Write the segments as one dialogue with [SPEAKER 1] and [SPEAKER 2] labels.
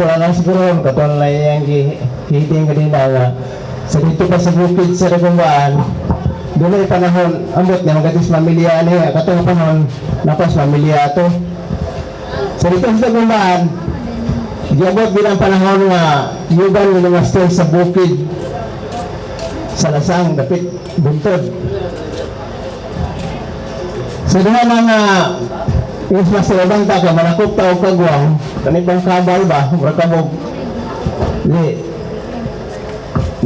[SPEAKER 1] Ato lang siguro katong lang yang hiding kanina nga sa dito pa sa bukid sa Dagumbaan, doon ay panahon, ambot nga magatis pamilya ani, katong panahon, napas pamilya ato. Sa dito sa Dagumbaan, giabot bilang panahon nga yuban nga mga stay sa bukid sa Lasang, dapit buntod. Sa diha na nga is mas labang ta ka manakop ta og kagwang kanibang kabal ba mura kabog di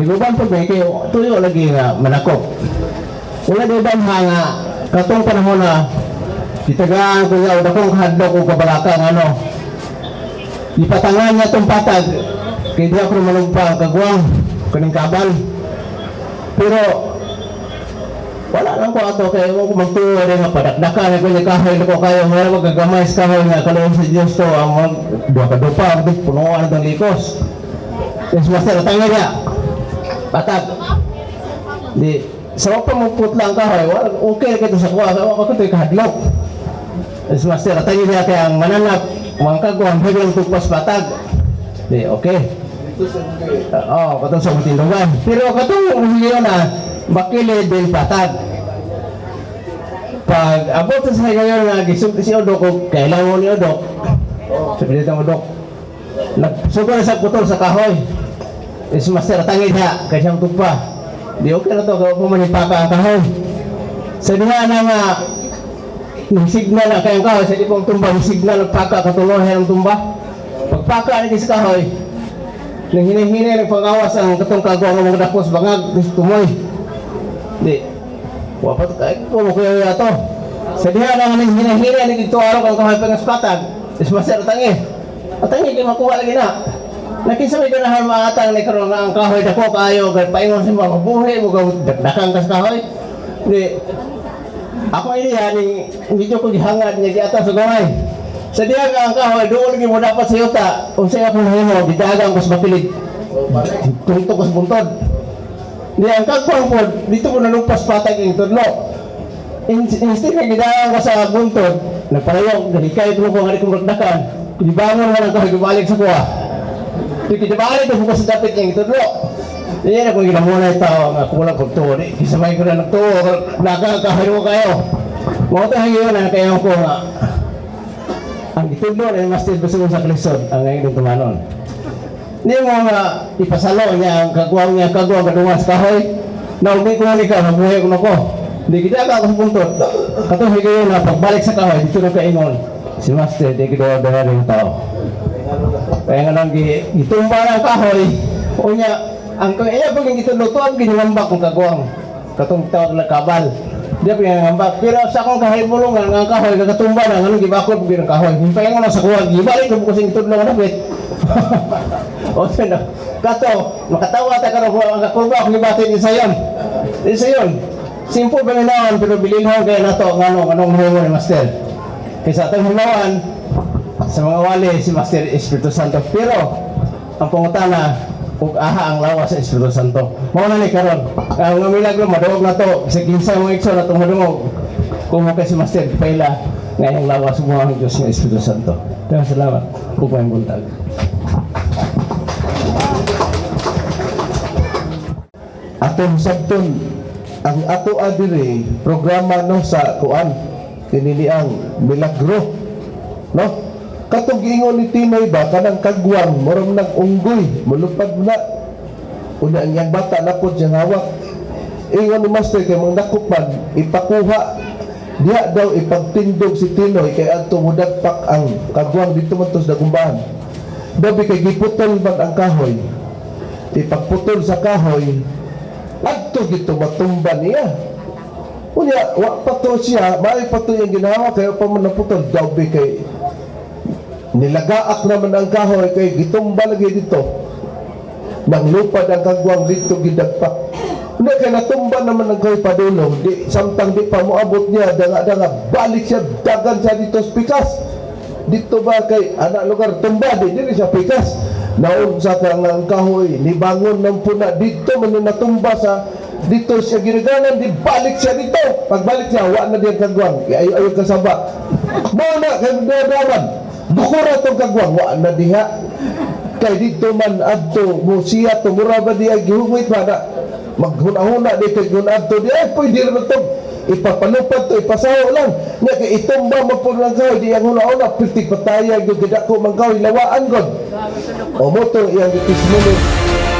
[SPEAKER 1] niguban pag may kayo tuyo lagi nga manakop wala di ba nga katong panahon na gitagaan ko nga dakong hadlok og kabalaka nga ano ipatangan niya tong patag kay di ako manugpa ang kagwang kaning kabal pero wala lang ko ato kay mo ko magtuo rin nga padakdakan ko ni kahoy ko kayo nga magagamay sa kahoy nga kaloob sa Dios to ang mga duha ka dupa ang punuan itong likos. Yes, master, tangay niya. Patag. Di sa pa mo putla ang kahoy, wala okay ra kito sa kuha, wa ka kito kahadlok. Yes, master, tangay niya kay ang mananap, mga kagwang higang tugpas patag. Di okay. Oo, katong sa matindugan. Pero katong higayon na bakili din patag. Pag abot sa higayon nga gisulti si Odok og kailangan ni Odok. Sa pilitang Odok. Nagsugod na sa putol sa kahoy. Is master tangid ha kay siyang tugpa. Di okay na to kay mo man ipaka ang kahoy. Sa diha na nga nung signal na kayong kahoy sa di pong tumba, nung signal nagpaka katulong ang tumba. Pagpaka ni sa kahoy, nang hinahinay nagpagawas ang katong kagwang nga mga dakos bangag tumoy. Di. Wa pa to kay ko mo kuya ato. Sa diha na nga nang hinahinay ni dito araw ang kahoy pangaspatag. Is master tangi. Atangi kay makuha lagi na. Nakisa may ganahan maatang ni karon nga ang kahoy dako kaayo kay paingon sa mga mabuhi mo dakdakan kas kahoy. Di. Ako ini ning medyo ko gihangad niya giata sa gamay. Sa diha nga ang kahoy doon lagi mo dapat sa yuta. Unsay akong nahimo gidagang ko sa mapilid. Tungtong ko sa buntod. Di ang kagwang po, dito ko nalugpas patag yung tudlo. Instead na gidagang ko sa buntod, nagpalayo, galikay ko ko nga di kong ragdakan. Gibangon man ang kahoy, gibalik sa kuha. Di kibalik ko sa dapit niyang tudlo. Di na kung ginamunay tao nga kulang kong tuo. Di, kisamay ko na nagtuo, nakakahoy ko kayo. Mga tayo yun, ang kaya ko nga, ang gitudlo na yung Master Basugon sa Kalisod, ang ngayon tumanon. Hindi mo nga ipasalo niya ang kagwang niya, kagwang kadungan sa kahoy. Na umi ko ni ka, mabuhay ko na ko. Hindi kita ka ako sa buntod. Katong higayon na pagbalik sa kahoy, dito na kaingon. Si Master, di kidawa-dawa rin tao. Kaya nga lang, gitumba na ang kahoy. O niya, ang iya pag gitudlo, tuwag ginilambak kong kagwang. Katong tawag na kabal. Di pa ginilambak. Pero sa akong kahoy bulungan, ang kahoy, kakatumba na, anong gibakod ko ang kahoy. Himpayan ko na sa kuwag, gibalik ko kasi gitudlo nga napit. O sino? Kato, makatawa ta karon kung ang kakulba akong gibati ni sayon. Di sayon. Simple paminawan pero bilinhon kay nato ngano anong mahimo ni Master. Kaysa atong himawan sa mga wali si Master Espiritu Santo. Pero ang pangutana ug aha ang lawas sa Espiritu Santo. Mao na ni karon. Ang mga milagro maduog na to sa kinsa mga igsoon atong madungog. Kung mo kay si Master paila ngayong lawas mo ang Diyos nga Espiritu Santo. Daghang salamat. Ug maayong buntag.
[SPEAKER 2] Atong sabton ang ato adiri programa no sa kuan kini ang milagro no katong giingon ni Tinoy ba kanang kagwang murag nag-unggoy mulupad na una ang iyang bata napod siyang hawak ingon ni Master kay mga nakupan ipakuha diha daw ipagtindog si Tinoy kay adto mudagpak ang kagwang dito man to sa Dagumbahan daw kay giputol man ang kahoy ipagputol sa kahoy adto gito matumba niya. Unya, wa pa to siya, maay pa to yung ginawa, kaya pa man naputol, daw bi kay nilagaak naman ang kahoy, kay gitumba lagi dito. Nang lupad ang kagwang dito gidagpak. Unya, kay natumba naman ang kahoy padulong, di, samtang di pa moabot niya, danga-danga, balik siya, dagan siya dito sa pikas. Dito ba kay anak lugar tumba, di dili siya pikas. Naunsa ka nga ang kahoy, nibangon ng puna dito man natumba sa dito siya ginaganan, di balik siya dito. Pagbalik siya, wa na diyang kagwang. Ayo ayo kasaba. Mao na kay daman. Dukura tong kagwang, wa na diha. Kay dito man adto mo siya to, mura ba diya gihungit ba na maghuna-huna dito kung adto di ay pwede ra to ipapalupad to, ipasaho lang nya kay itumba mo pud lang kahoy di ang huna-huna pirti pataya gyud, gidako man kahoy, lawaan gud o mo to iyang testimony.